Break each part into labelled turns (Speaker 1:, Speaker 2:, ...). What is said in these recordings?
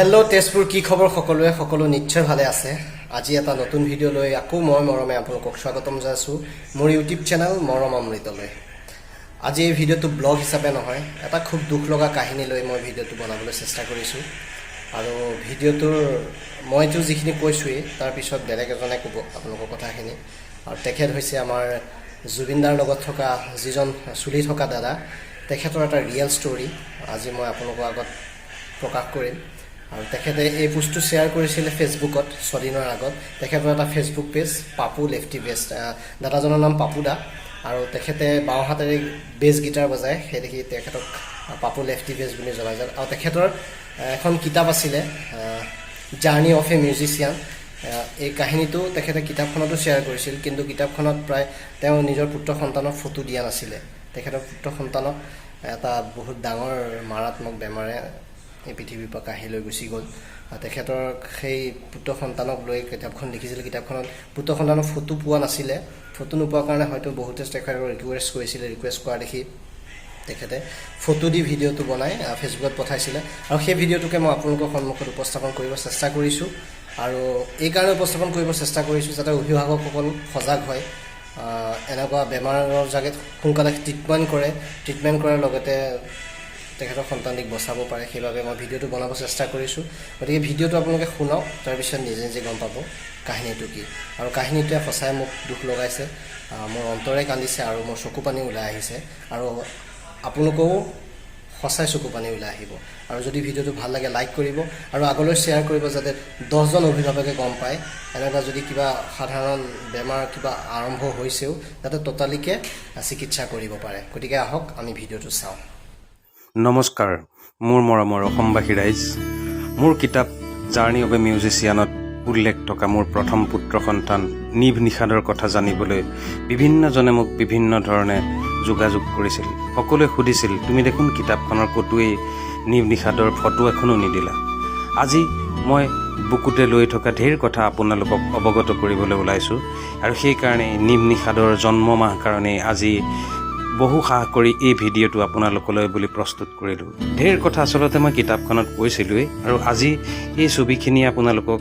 Speaker 1: Hello' Tezpur, কি খবৰ সকলোৱে? সকলো নিশ্চয় ভালে আছে। আজি এটা নতুন ভিডিঅ' লৈ আকৌ মই মৰমে আপোনালোকক স্বাগতম জনাইছোঁ মোৰ ইউটিউব চেনেল মৰম অমৃতলৈ। আজি এই ভিডিঅ'টো ব্লগ হিচাপে নহয়, এটা খুব দুখ লগা কাহিনী লৈ মই ভিডিঅ'টো বনাবলৈ চেষ্টা কৰিছোঁ। আৰু ভিডিঅ'টোৰ মইতো যিখিনি কৈছোঁৱেই, তাৰপিছত বেলেগ এজনে ক'ব আপোনালোকৰ কথাখিনি। আৰু তেখেত হৈছে আমাৰ জুবিনদাৰ লগত থকা যিজন চুলি থকা দাদা, তেখেতৰ এটা ৰিয়েল ষ্টৰী আজি মই আপোনালোকৰ আগত প্ৰকাশ কৰিম। আৰু তেখেতে এই পোষ্টটো শ্বেয়াৰ কৰিছিলে ফেচবুকত ছদিনৰ আগত। তেখেতৰ এটা Facebook page Papu lefty best. দাদাজনৰ নাম পাপু দা আৰু তেখেতে বাওঁ হাতেৰে বেছ গীটাৰ বজায়। সেই দেখি তেখেতক পাপু লেফটি বেছ বুলি জনা যায়। আৰু তেখেতৰ এখন কিতাপ আছিলে, জাৰ্ণি অফ এ মিউজিচিয়ান। এই কাহিনীটো তেখেতে কিতাপখনতো শ্বেয়াৰ কৰিছিল, কিন্তু কিতাপখনত প্ৰায় তেওঁ নিজৰ পুত্ৰ সন্তানক ফটো দিয়া নাছিলে। তেখেতৰ পুত্ৰ সন্তানক এটা বহুত ডাঙৰ মাৰাত্মক বেমাৰে এই পৃথিৱীৰ পৰা কাঢ়ি লৈ গুচি গ'ল। আৰু তেখেতৰ সেই পুত্ৰ সন্তানক লৈ কিতাপখন লিখিছিল। কিতাপখনত পুত্ৰ সন্তানৰ ফটো পোৱা নাছিলে। ফটো নোপোৱাৰ কাৰণে হয়তো বহুতে তেখেতক ৰিকুৱেষ্ট কৰিছিলে। ৰিকুৱেষ্ট কৰা দেখি তেখেতে ফটো দি ভিডিঅ'টো বনাই ফেচবুকত পঠাইছিলে। আৰু সেই ভিডিঅ'টোকে মই আপোনালোকৰ সন্মুখত উপস্থাপন কৰিব চেষ্টা কৰিছোঁ। আৰু এইকাৰণে উপস্থাপন কৰিব চেষ্টা কৰিছোঁ যাতে অভিভাৱকসকল সজাগ হয়, এনেকুৱা বেমাৰৰ জাগাত সোনকালে ট্ৰিটমেণ্ট কৰে, ট্ৰিটমেণ্ট কৰাৰ লগতে তেখেতৰ সন্তানটিক বচাব পাৰে। সেইবাবে মই ভিডিঅ'টো বনাব চেষ্টা কৰিছোঁ। গতিকে ভিডিঅ'টো আপোনালোকে শুনক, তাৰপিছত নিজে নিজে গম পাব কাহিনীটো কি। আৰু কাহিনীটোৱে সঁচাই মোক দুখ লগাইছে, মোৰ অন্তৰে কান্দিছে আৰু মোৰ চকু পানী ওলাই আহিছে। আৰু আপোনালোকেও সঁচাই চকু পানী ওলাই আহিব। আৰু যদি ভিডিঅ'টো ভাল লাগে, লাইক কৰিব আৰু আগলৈ শ্বেয়াৰ কৰিব, যাতে 10জন অভিভাৱকে গম পায়, এনেকুৱা যদি কিবা সাধাৰণ বেমাৰ কিবা আৰম্ভ হৈছেও যাতে ততালিকে চিকিৎসা কৰিব পাৰে। গতিকে আহক, আমি ভিডিঅ'টো চাওঁ।
Speaker 2: নমস্কাৰ মোৰ মৰমৰ অসমবাসী ৰাইজ। মোৰ কিতাপ জাৰ্ণি অৱ এ মিউজিচিয়ানত উল্লেখ থকা মোৰ প্ৰথম পুত্ৰ সন্তান নিভ নিষাদৰ কথা জানিবলৈ বিভিন্নজনে মোক বিভিন্ন ধৰণে যোগাযোগ কৰিছিল। সকলোৱে সুধিছিল, তুমি দেখোন কিতাপখনৰ ক'তোৱেই নিভ নিষাদৰ ফটো এখনো নিদিলা। আজি মই বুকুতে লৈ থকা ঢেৰ কথা আপোনালোকক অৱগত কৰিবলৈ ওলাইছোঁ। আৰু সেইকাৰণেই নিভ নিষাদৰ জন্ম মাহ কাৰণেই আজি বহু সাহ কৰি এই ভিডিঅ'টো আপোনালোকলৈ বুলি প্ৰস্তুত কৰিলোঁ। ঢেৰ কথা আচলতে মই কিতাপখনত কৈছিলোঁৱেই। আৰু আজি এই ছবিখিনিয়ে আপোনালোকক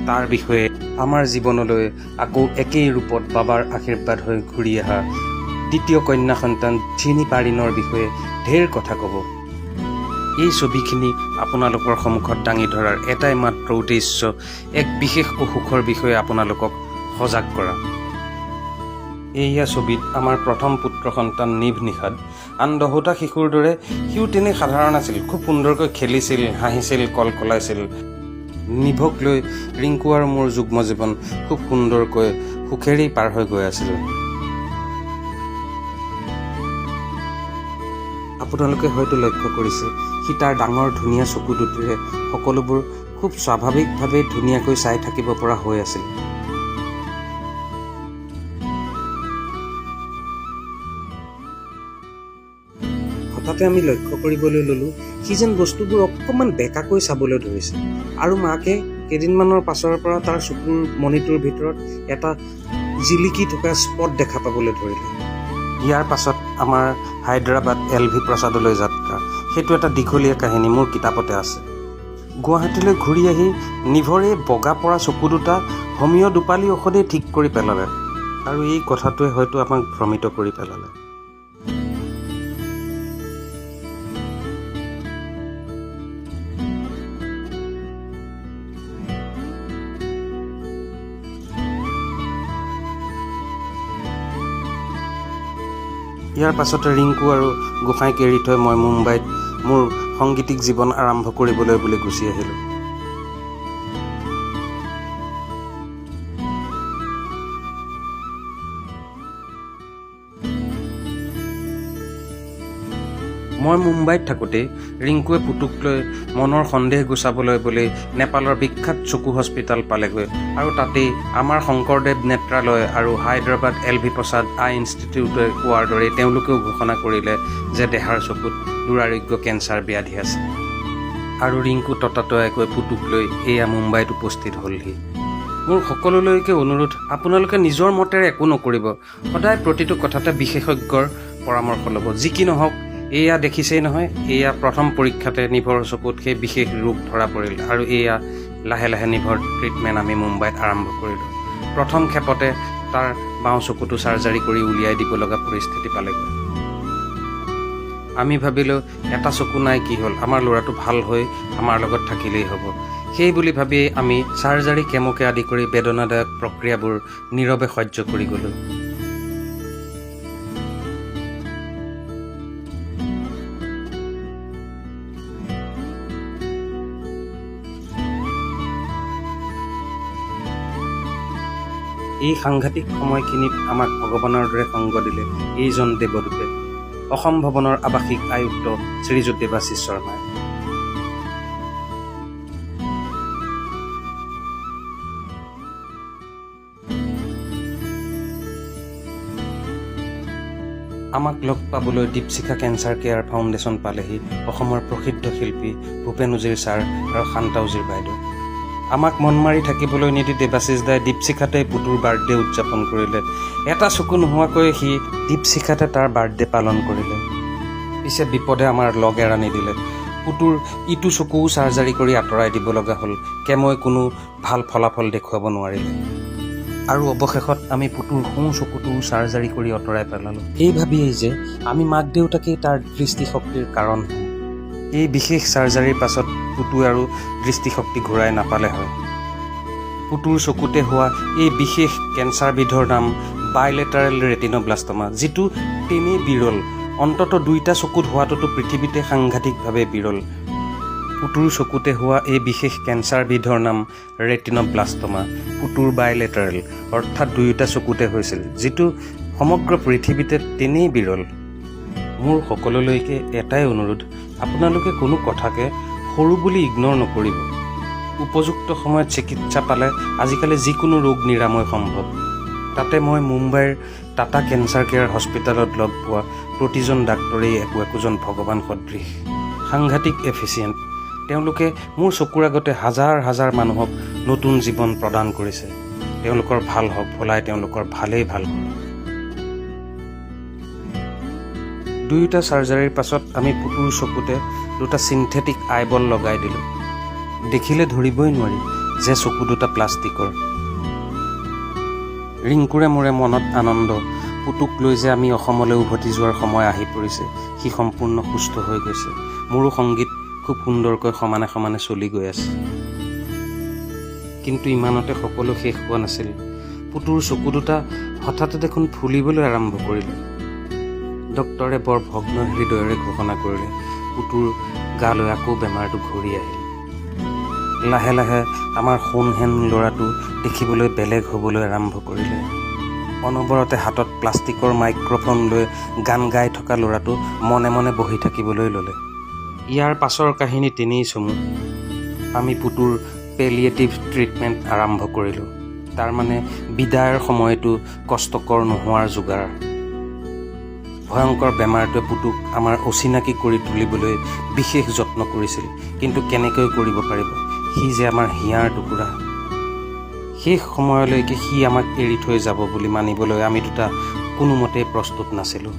Speaker 2: তাৰ বিষয়ে, আমাৰ জীৱনলৈ আকৌ একেই ৰূপত বাবাৰ আশীৰ্বাদ হৈ ঘূৰি অহা দ্বিতীয় কন্যা সন্তান ঝিনি পাৰিনৰ বিষয়ে ঢেৰ কথা ক'ব। এই ছবিখিনি আপোনালোকৰ সন্মুখত দাঙি ধৰাৰ এটাই মাত্ৰ উদ্দেশ্য, এক বিশেষ অসুখৰ বিষয়ে আপোনালোকক সজাগ কৰা। এইয়া ছবিত আমাৰ প্ৰথম পুত্ৰ সন্তান নিভ নিষাদ। আন 10টা শিশুৰ দৰে সিও তেনেই সাধাৰণ আছিল। খুব সুন্দৰকৈ খেলিছিল, হাঁহিছিল, কলকলাইছিল। নিভক লৈ ৰিংকু আৰু মোৰ যুগ্ম জীৱন খুব সুন্দৰকৈ সুখেৰেই পাৰ হৈ গৈ আছিল। আপোনালোকে হয়তো লক্ষ্য কৰিছে, সি তাৰ ডাঙৰ ধুনীয়া চকু দুটিৰে সকলোবোৰ খুব স্বাভাৱিকভাৱেই ধুনীয়াকৈ চাই থাকিব পৰা হৈ আছিল। হঠাতে আমি লক্ষ্য কৰিবলৈ ল'লোঁ, সি যেন বস্তুবোৰ অকণমান বেঁকাকৈ চাবলৈ ধৰিছে। আৰু মাকে কেইদিনমানৰ পাছৰ পৰা তাৰ চকুৰ মণিটোৰ ভিতৰত এটা জিলিকি থকা স্পট দেখা পাবলৈ ধৰিলে। ইয়াৰ পাছত আমাৰ হায়দৰাবাদ এল ভি প্ৰসাদলৈ যাত্ৰা। সেইটো এটা দীঘলীয়া কাহিনী, মোৰ কিতাপতে আছে। গুৱাহাটীলৈ ঘূৰি আহি নিভৰে বগা পৰা চকু দুটা হোমিঅ' দুপালি ঔষধেই ঠিক কৰি পেলালে। আৰু এই কথাটোৱে হয়তো আমাক ভ্ৰমিত কৰি পেলালে। ইয়াৰ পাছতে ৰিংকু আৰু গোসাঁইক এৰি থৈ মই মুম্বাইত মোৰ সাংগীতিক জীৱন আৰম্ভ কৰিবলৈ বুলি গুচি আহিলোঁ। মই মুম্বাইত থাকোঁতেই ৰিংকুৱে পুতুক লৈ মনৰ সন্দেহ গুচাবলৈ বুলি নেপালৰ বিখ্যাত চকু হস্পিতাল পালেগৈ। আৰু তাতেই আমাৰ শংকৰদেৱ নেত্ৰালয় আৰু হায়দৰাবাদ এল ভি প্ৰসাদ আই ইনষ্টিটিউটে কোৱাৰ দৰেই তেওঁলোকেও ঘোষণা কৰিলে যে দেহাৰ চকুত দুৰাৰোগ্য কেঞ্চাৰ ব্যাধি আছে। আৰু ৰিংকু ততাতৈয়াকৈ পুতুক লৈ এয়া মুম্বাইত উপস্থিত হ'লহি। মোৰ সকলোলৈকে অনুৰোধ, আপোনালোকে নিজৰ মতেৰে একো নকৰিব। সদায় প্ৰতিটো কথাতে বিশেষজ্ঞৰ পৰামৰ্শ ল'ব। যি কি নহওক, এয়া দেখিছেই নহয়, এয়া প্ৰথম পৰীক্ষাতে নিভৰ চকুত সেই বিশেষ ৰোগ ধৰা পৰিল আৰু এয়া লাহে লাহে নিভৰ ট্ৰিটমেণ্ট আমি মুম্বাইত আৰম্ভ কৰিলোঁ। প্ৰথম খেপতে তাৰ বাওঁ চকুটো চাৰ্জাৰী কৰি উলিয়াই দিব লগা পৰিস্থিতি পালেগৈ। আমি ভাবিলোঁ, এটা চকু নাই কি হ'ল, আমাৰ ল'ৰাটো ভাল হৈ আমাৰ লগত থাকিলেই হ'ব। সেই বুলি ভাবিয়েই আমি চাৰ্জাৰী, কেমকে আদি কৰি বেদনাদায়ক প্ৰক্ৰিয়াবোৰ নীৰৱে সহ্য কৰি গ'লোঁ। এই সাংঘাতিক সময়খিনিত আমাক ভগৱানৰ দৰে সংগ দিলে এইজন দেৱদূতে, অসম ভৱনৰ আৱাসিক আয়ুক্ত শ্ৰীযুত দেৱাশীষ শৰ্মাই। আমাক লগ পাবলৈ দীপশিখা কেঞ্চাৰ কেয়াৰ ফাউণ্ডেশ্যন পালেহি অসমৰ প্ৰসিদ্ধ শিল্পী ভূপেন উজিৰ ছাৰ আৰু শান্তা উজিৰ বাইদেউ। আমাক মন মাৰি থাকিবলৈ নিদি দেৱাশীষ দাই দীপশিখাতে পুতুৰ বাৰ্থডে উদযাপন কৰিলে। এটা চকু নোহোৱাকৈ সি দীপশিখাতে তাৰ বাৰ্থডে পালন কৰিলে। পিছে বিপদে আমাৰ লগ এৰা নিদিলে। পুতুৰ ইটো চকুও চাৰ্জাৰী কৰি আঁতৰাই দিব লগা হ'ল। কেমই কোনো ভাল ফলাফল দেখুৱাব নোৱাৰিলে আৰু অৱশেষত আমি পুতুৰ সোঁ চকুটোও চাৰ্জাৰী কৰি আঁতৰাই পেলালোঁ, এই ভাবিয়েই যে আমি মাক দেউতাকেই তাৰ দৃষ্টিশক্তিৰ কাৰণ হ'ম। এই বিশেষ চাৰ্জাৰীৰ পাছত পুতুৱে আৰু দৃষ্টিশক্তি ঘূৰাই নাপালে হয়। পুতুৰ চকুতে হোৱা এই বিশেষ কেঞ্চাৰবিধৰ নাম বাইলেটাৰেল ৰেটিন'ব্লাষ্টমা, যিটো তেনেই বিৰল। অন্ততঃ দুইটা চকুত হোৱাটোতো পৃথিৱীতে সাংঘাতিকভাৱে বিৰল। পুতুৰ চকুতে হোৱা এই বিশেষ কেঞ্চাৰবিধৰ নাম ৰেটিন'ব্লাষ্টমা। পুতুৰ বাইলেটাৰেল, অৰ্থাৎ দুয়োটা চকুতে হৈছিল, যিটো সমগ্ৰ পৃথিৱীতে তেনেই বিৰল। মোৰ সকলোলৈকে এটাই অনুৰোধ, আপোনালোকে কোনো কথাকে সৰু বুলি ইগন'ৰ নকৰিব। উপযুক্ত সময়ত চিকিৎসা পালে আজিকালি যিকোনো ৰোগ নিৰাময় সম্ভৱ। তাতে মই মুম্বাইৰ টাটা কেঞ্চাৰ কেয়াৰ হস্পিটেলত লগ পোৱা প্ৰতিজন ডাক্তৰেই একো একোজন ভগৱান সদৃশ, সাংঘাতিক এফিচিয়েণ্ট। তেওঁলোকে মোৰ চকুৰ আগতে হাজাৰ হাজাৰ মানুহক নতুন জীৱন প্ৰদান কৰিছে। তেওঁলোকৰ ভাল হওক, ভোলাই তেওঁলোকৰ ভালেই ভাল কৰক। দুয়োটা চাৰ্জাৰীৰ পাছত আমি পুতুৰ চকুতে দুটা চিন্থেটিক আইবল লগাই দিলোঁ। দেখিলে ধৰিবই নোৱাৰি যে চকু দুটা প্লাষ্টিকৰ। ৰিংকুৰে মোৰে মনত আনন্দ, পুতুক লৈ যে আমি অসমলৈ উভতি যোৱাৰ সময় আহি পৰিছে। সি সম্পূৰ্ণ সুস্থ হৈ গৈছে। মোৰো সংগীত খুব সুন্দৰকৈ সমানে সমানে চলি গৈ আছে। কিন্তু ইমানতে সকলো শেষ হোৱা নাছিল। পুতুৰ চকু দুটা হঠাতে দেখোন ফুলিবলৈ আৰম্ভ কৰিলে। ডক্তৰে বৰ ভগ্ন হৃদয়েৰে ঘোষণা কৰিলে, পুতুৰ গালৈ আকৌ বেমাৰটো ঘূৰি আহিল। লাহে লাহে আমাৰ সোণহেন ল'ৰাটো দেখিবলৈ বেলেগ হ'বলৈ আৰম্ভ কৰিলে। অনবৰতে হাতত প্লাষ্টিকৰ মাইক্ৰফোন লৈ গান গাই থকা ল'ৰাটো মনে মনে বহি থাকিবলৈ ল'লে। ইয়াৰ পাছৰ কাহিনী তেনেই চমু। আমি পুতুৰ পেলিয়েটিভ ট্ৰিটমেণ্ট আৰম্ভ কৰিলোঁ, তাৰমানে বিদায়ৰ সময়টো কষ্টকৰ নোহোৱাৰ যোগাৰ। ভয়ংকৰ বেমাৰটোৱে পুতুক আমাৰ অচিনাকি কৰি তুলিবলৈ বিশেষ যত্ন কৰিছিল। কিন্তু কেনেকৈ কৰিব পাৰিব? সি যে আমাৰ হিয়াৰ টুকুৰা। শেষ সময়লৈকে সি আমাক এৰি থৈ যাব বুলি মানিবলৈ আমি দুটা কোনোমতেই প্ৰস্তুত নাছিলোঁ।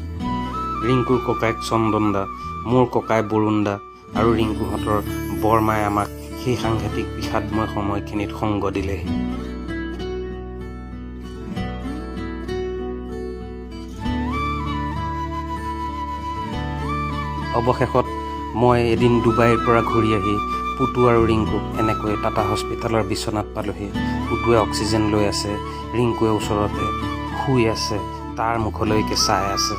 Speaker 2: ৰিংকুৰ ককায়েক চন্দন দা, মোৰ ককাই বৰুণ দা আৰু ৰিংকুহঁতৰ বৰমাই আমাক সেই সাংঘাতিক বিষাদময় সময়খিনিত সংগ দিলেহি। অৱশেষত মই এদিন ডুবাইৰ পৰা ঘূৰি আহি পুতু আৰু ৰিংকুক এনেকৈ টাটা হস্পিটেলৰ বিচনাত পালোহি। পুতুৱে অক্সিজেন লৈ আছে, ৰিংকুৱে ওচৰতে শুই আছে, তাৰ মুখলৈকে চাই আছে।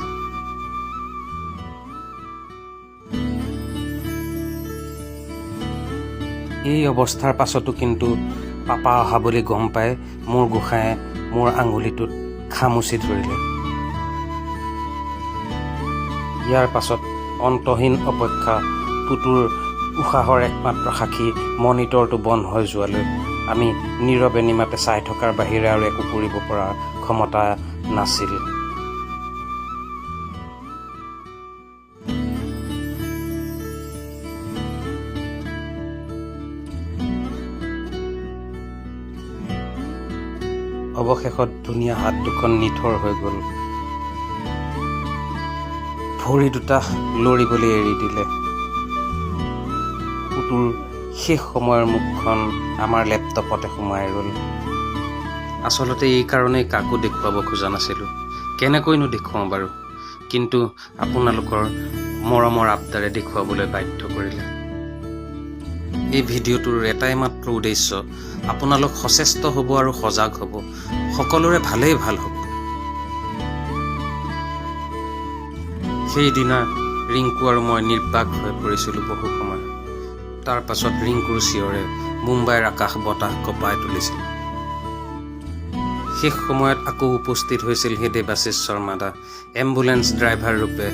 Speaker 2: এই অৱস্থাৰ পাছতো কিন্তু পাপা অহা বুলি গম পাই মোৰ গোসাঁয়ে মোৰ আঙুলিটোত খামুচি ধৰিলে। ইয়াৰ পাছত অন্তহীন অপেক্ষা, পুতুৰ উশাহৰ একমাত্ৰ সাক্ষী মনিটৰটো বন্ধ হৈ যোৱালৈ আমি নীৰৱে নিমাতে চাই থকাৰ বাহিৰে আৰু একো কৰিব পৰা ক্ষমতা নাছিল। অৱশেষত ধুনীয়া হাত দুখন নিথৰ হৈ গ'ল। ভৰি দুটা লৰিবলৈ এৰি দিলে। পুতুৰ শেষ সময়ৰ মুখখন আমাৰ লেপটপতে সোমাই ৰ'ল। আচলতে এই কাৰণেই কাকো দেখুৱাব খোজা নাছিলোঁ। কেনেকৈনো দেখুৱাওঁ বাৰু? কিন্তু আপোনালোকৰ মৰমৰ আবদাৰে দেখুৱাবলৈ বাধ্য কৰিলে। এই ভিডিঅ'টোৰ এটাই মাত্ৰ উদ্দেশ্য, আপোনালোক সচেষ্ট হ'ব আৰু সজাগ হ'ব। সকলোৰে ভালেই ভাল হ'ব। সেইদিনা ৰিংকু আৰু মই নিৰ্বাক হৈ পৰিছিলোঁ বহু সময়। তাৰ পাছত ৰিংকুৰ চিঞৰে মুম্বাইৰ আকাশ বতাহ কঁপাই তুলিছিল। শেষ সময়ত আকৌ উপস্থিত হৈছিল সেই দেৱাশীষ শৰ্মাদা, এম্বুলেন্স ড্ৰাইভাৰ ৰূপে,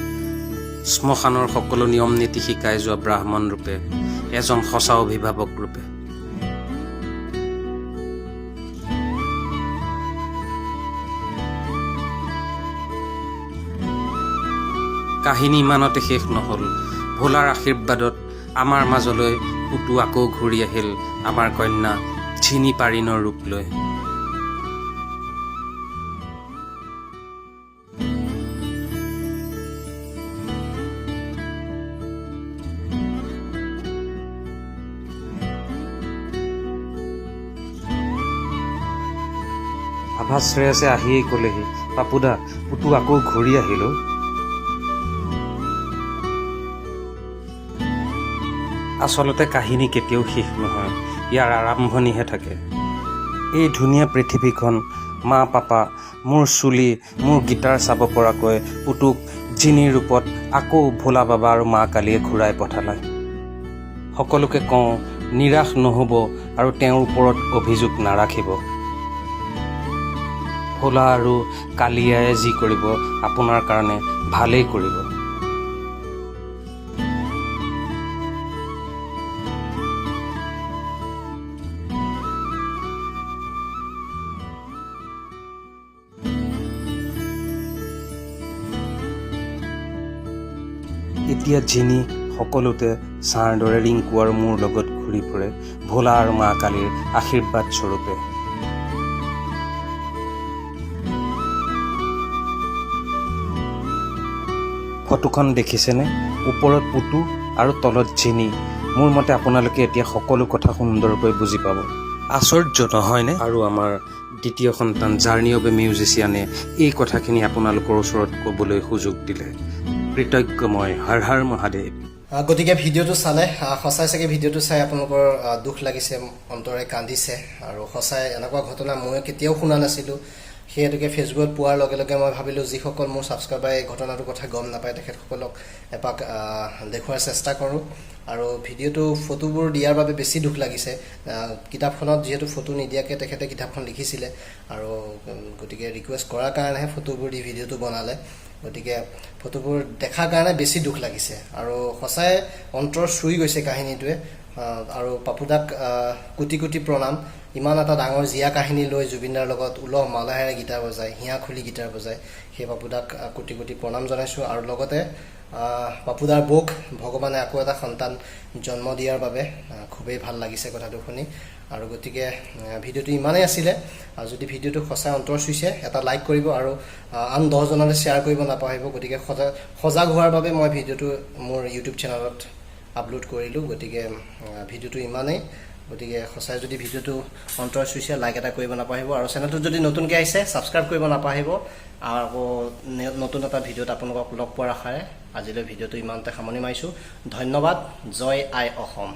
Speaker 2: শ্মশানৰ সকলো নিয়ম নীতি শিকাই যোৱা ব্ৰাহ্মণ ৰূপে, এজন সঁচা অভিভাৱক ৰূপে। কাহিনী ইমানতে শেষ নহ'ল। ভোলাৰ আশীৰ্বাদত আমাৰ মাজলৈ পুতু আকৌ ঘূৰি আহিল আমাৰ কন্যা ঝিনি পাৰিনৰ ৰূপ লৈ। আভাস শ্ৰেয়সে আহিয়েই ক'লেহি, "পাপুদা, পুতু আকৌ ঘূৰি আহিল অ'।" আচলতে কাহিনী কেতিয়াও শেষ নহয়, ইয়াৰ আৰম্ভণিহে থাকে। এই ধুনীয়া পৃথিৱীখন, মা পাপা, মোৰ চুলি, মোৰ গীটাৰ চাব পৰাকৈ পুতুক জিনিৰ ৰূপত আকৌ ভোলা বাবা আৰু মা কালীয়ে ঘূৰাই পঠালে। সকলোকে কওঁ, নিৰাশ নহ'ব আৰু তেওঁৰ ওপৰত অভিযোগ নাৰাখিব। ভোলা আৰু কালিয়াই যি কৰিব, আপোনাৰ কাৰণে ভালেই কৰিব। এতিয়া জিনি সকলোতে ছাঁৰ দৰে ৰিংকু আৰু মোৰ লগত ঘূৰি ফুৰে, ভোলা আৰু মা কালীৰ আশীৰ্বাদ স্বৰূপে। ফটোখন দেখিছেনে? ওপৰত পুতু আৰু তলত জিনি। মোৰ মতে আপোনালোকে এতিয়া সকলো কথা সুন্দৰকৈ বুজি পাব। আশ্চৰ্য নহয়নে? আৰু আমাৰ দ্বিতীয় সন্তান জাৰ্নি অৱ এ মিউজিচিয়ানে এই কথাখিনি আপোনালোকৰ ওচৰত ক'বলৈ সুযোগ দিলে। কৃতজ্ঞ মই। হৰ হৰ মহাদেৱ।
Speaker 1: গতিকে ভিডিঅ'টো চালে, সঁচাই চাগে ভিডিঅ'টো চাই আপোনালোকৰ দুখ লাগিছে, অন্তৰে কান্দিছে। আৰু সঁচাই এনেকুৱা ঘটনা মই কেতিয়াও শুনা নাছিলোঁ। সেই হেতুকে ফেচবুকত পোৱাৰ লগে লগে মই ভাবিলোঁ, যিসকল মোৰ ছাবস্ক্ৰাইবাৰে এই ঘটনাটোৰ কথা গম নাপায়, তেখেতসকলক এপাক দেখুওৱাৰ চেষ্টা কৰোঁ। আৰু ভিডিঅ'টো ফটোবোৰ দিয়াৰ বাবে বেছি দুখ লাগিছে। কিতাপখনত যিহেতু ফটো নিদিয়াকৈ তেখেতে কিতাপখন লিখিছিলে আৰু গতিকে ৰিকুৱেষ্ট কৰাৰ কাৰণেহে ফটোবোৰ দি ভিডিঅ'টো বনালে। গতিকে ফটোবোৰ দেখাৰ কাৰণে বেছি দুখ লাগিছে আৰু সঁচাই অন্তৰ চুই গৈছে কাহিনীটোৱে। আৰু পাপুদাক কোটি কোটি প্ৰণাম। ইমান এটা ডাঙৰ জীয়া কাহিনী লৈ জুবিনদাৰ লগত উলহ মালহেৰে গীটাৰ বজায়, হিয়া খুলি গীটাৰ বজায়, সেই পাপুদাক কোটি কোটি প্ৰণাম জনাইছোঁ। আৰু লগতে পাপুদাৰ বৌক ভগৱানে আকৌ এটা সন্তান জন্ম দিয়াৰ বাবে খুবেই ভাল লাগিছে কথাটো শুনি। আৰু গতিকে ভিডিঅ'টো ইমানেই আছিলে। আৰু যদি ভিডিঅ'টো সঁচাই অন্তৰ চুইছে, এটা লাইক কৰিব আৰু আন 10জনলৈ শ্বেয়াৰ কৰিব নাপাহৰিব। গতিকে সজাগ হোৱাৰ বাবে মই ভিডিঅ'টো মোৰ ইউটিউব চেনেলত আপলোড কৰিলোঁ। গতিকে ভিডিঅ'টো ইমানেই। গতিকে সঁচাই যদি ভিডিঅ'টো অন্তৰ চুইছে, লাইক এটা কৰিব নাপাহৰিব আৰু চেনেলটোত যদি নতুনকৈ আহিছে, ছাবস্ক্ৰাইব কৰিব নাপাহৰিব। আৰু আকৌ নতুন এটা ভিডিঅ'ত আপোনালোকক লগ পোৱাৰ আশাৰে আজিলৈ ভিডিঅ'টো ইমানতে সামৰণি মাৰিছোঁ। ধন্যবাদ। জয় আই অসম।